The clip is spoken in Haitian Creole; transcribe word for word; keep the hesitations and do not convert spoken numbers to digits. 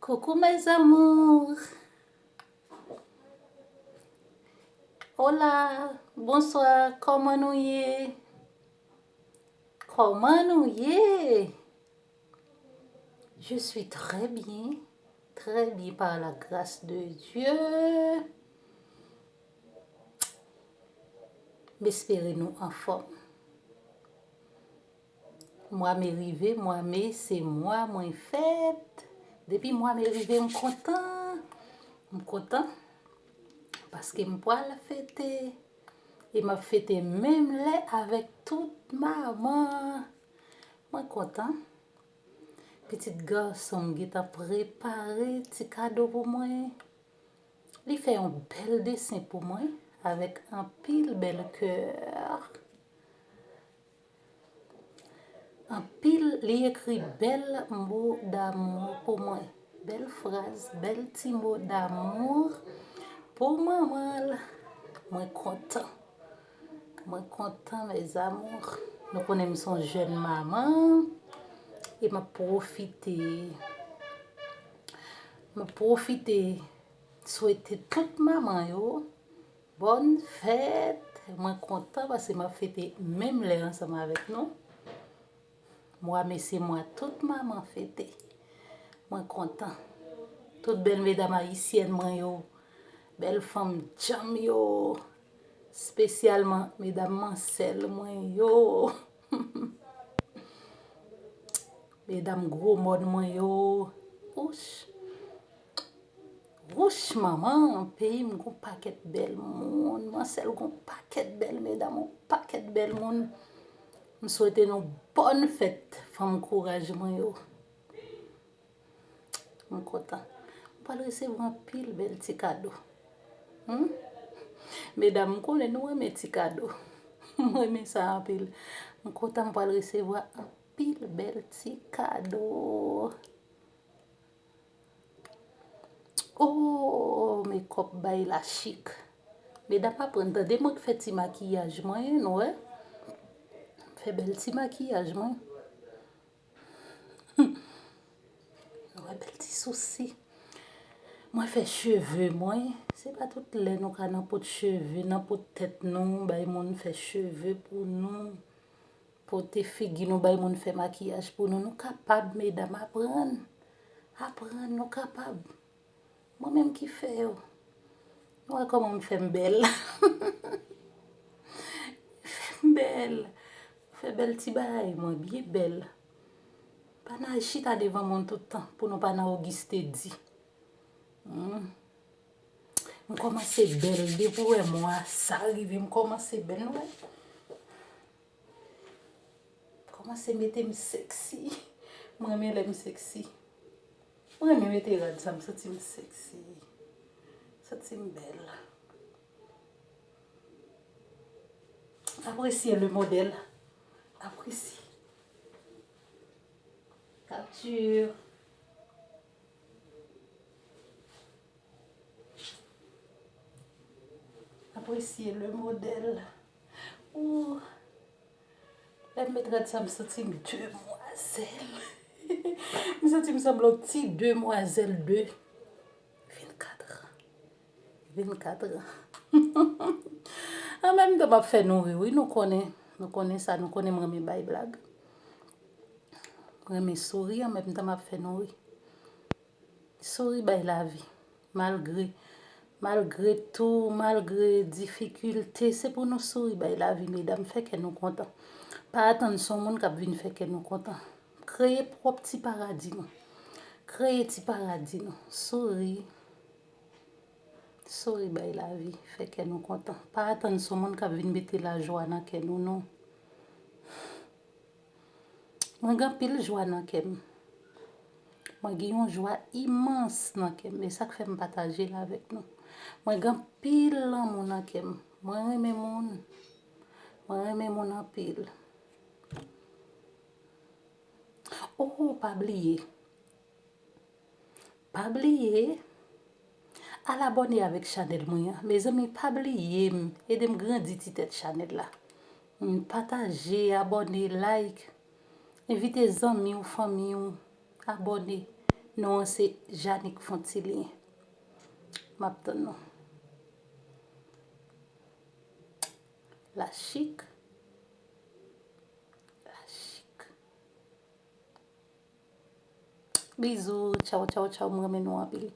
Coucou mes amours. Hola, bonsoir, comment nous y est? Comment nous y est? Je suis très bien, très bien par la grâce de Dieu. M espere nou anfòm. Mwa me rive, mwa me se mwa mwen fèt. Depi mwa me rive, m kontan. M kontan paske m pral fete. E m ap fete menm lè avèk tout manman. Mwen kontan. Pitit gason m gentan prepare ti kado pou mwen. Li fè yon bèl desen pou mwen avèk anpil bèl kè. Anpil, li ekri bèl mo damou pou mwen. Bèl fraz, bèl ti mo damou pou manman l. Mwen kontan. Mwen kontan, mes amours. Nou konnen m se yon jèn manman. E m ap pwofite. M ap pwofite swete tout manman yo bòn fèt. Mwen kontan paske m ap fete menm lè ansanm avèk nou. Mwa me se mwa tout manman fete. Mwen kontan. Tout bèl medam ayisyèn mwen yo, bèl fanm djanm yo, espesyalman medam mansèl mwen yo, medam gwo mòn mwen yo. Ouch! Wouch manman, peyi m gon pakèt bèl moun, mansèl gon pakèt bèl medam, yon pakèt bèl moun. M swete nou bòn fèt, fanm kouraj mwen yo. M kontan. M pral resevwa anpil bèl ti kado. Hmm? Medam, m konnen nou renmen ti kado. M renmen sa anpil. M kontan m pral resevwa anpil bèl ti kado. Oh, makeup bay la chik. Medam aprann tande mwen k fè ti makiyaj mwen, nou wè. Fè bèl ti makiyaj mwen. Nou wè bèl ti sousi. Mwen fè cheve mwen. Se pa tout lè nou ka nan pot cheve, nan pot tèt nou, bay moun fè cheve pou nou. Pote figi nou bay moun fè makiyaj pou nou. Nou kapab, medam, aprann. Aprann, nou kapab. Mwen menm ki fè yo. Nou wè kòman m fè m bèl. Fè m bèl. Fè bèl ti bagay, mwen byen bèl. Pa n al chita devan moun tout tan pou nou pa nan ogiste di. Hmm. M kòmanse bèl, depi w wè mwa sa rive, m kòmanse bèl, nou wè. Kòmanse mete m sexy. Mwen renmen lè m sexy. Mwen renmen mete rad sa, m santi m sexy. Santi m bèl. Apresye le modèl. Apresye. Capture. Apresye le modèl. Ooh. Lè m met rad sa, m santi m demwazèl. M santi m sanble yon ti demwazèl de vennkat an. Vennkat an. An menm tan m ap fè nou ri, wi, nou konnen. Nou konnen sa, nou konnen m renmen bay blag. M renmen souri, an menm tan m ap fè nou ri. Souri bay lavi. Malgre, malgre tou, malgre difikilte, se pou nou souri bay lavi, medam. Fè kè nou kontan. Pa atann se yon moun k ap vin fè kè nou kontan. Kreye pwòp ti paradi nou. Kreye ti paradi nou. Souri. Souri bay lavi. Fè kè nou kontan. Pa atann se yon moun k ap vin mete lajwa nan kè nou, non. Mwen gen anpil jwa nan kè m. Mwen gen yon jwa imans nan kè m. E sa k fè m pataje l avèk nou. Mwen gen anpil lanmou nan kè m. Mwen renmen moun. Mwen renmen moun anpil. Oh, pa bliye. Pa bliye al abòne avèk chanèl mwen an. Mezanmi, pa bliye m, ede m grandi ti tèt chanèl la. Mm, pataje, abòne, like. Envite zanmi w, fanmi w, abòne. Non an se Janick Fontilien. M ap tann nou. La chik. La chik. Bizou, tchaw, tchaw, tchaw, m renmen nou anpil.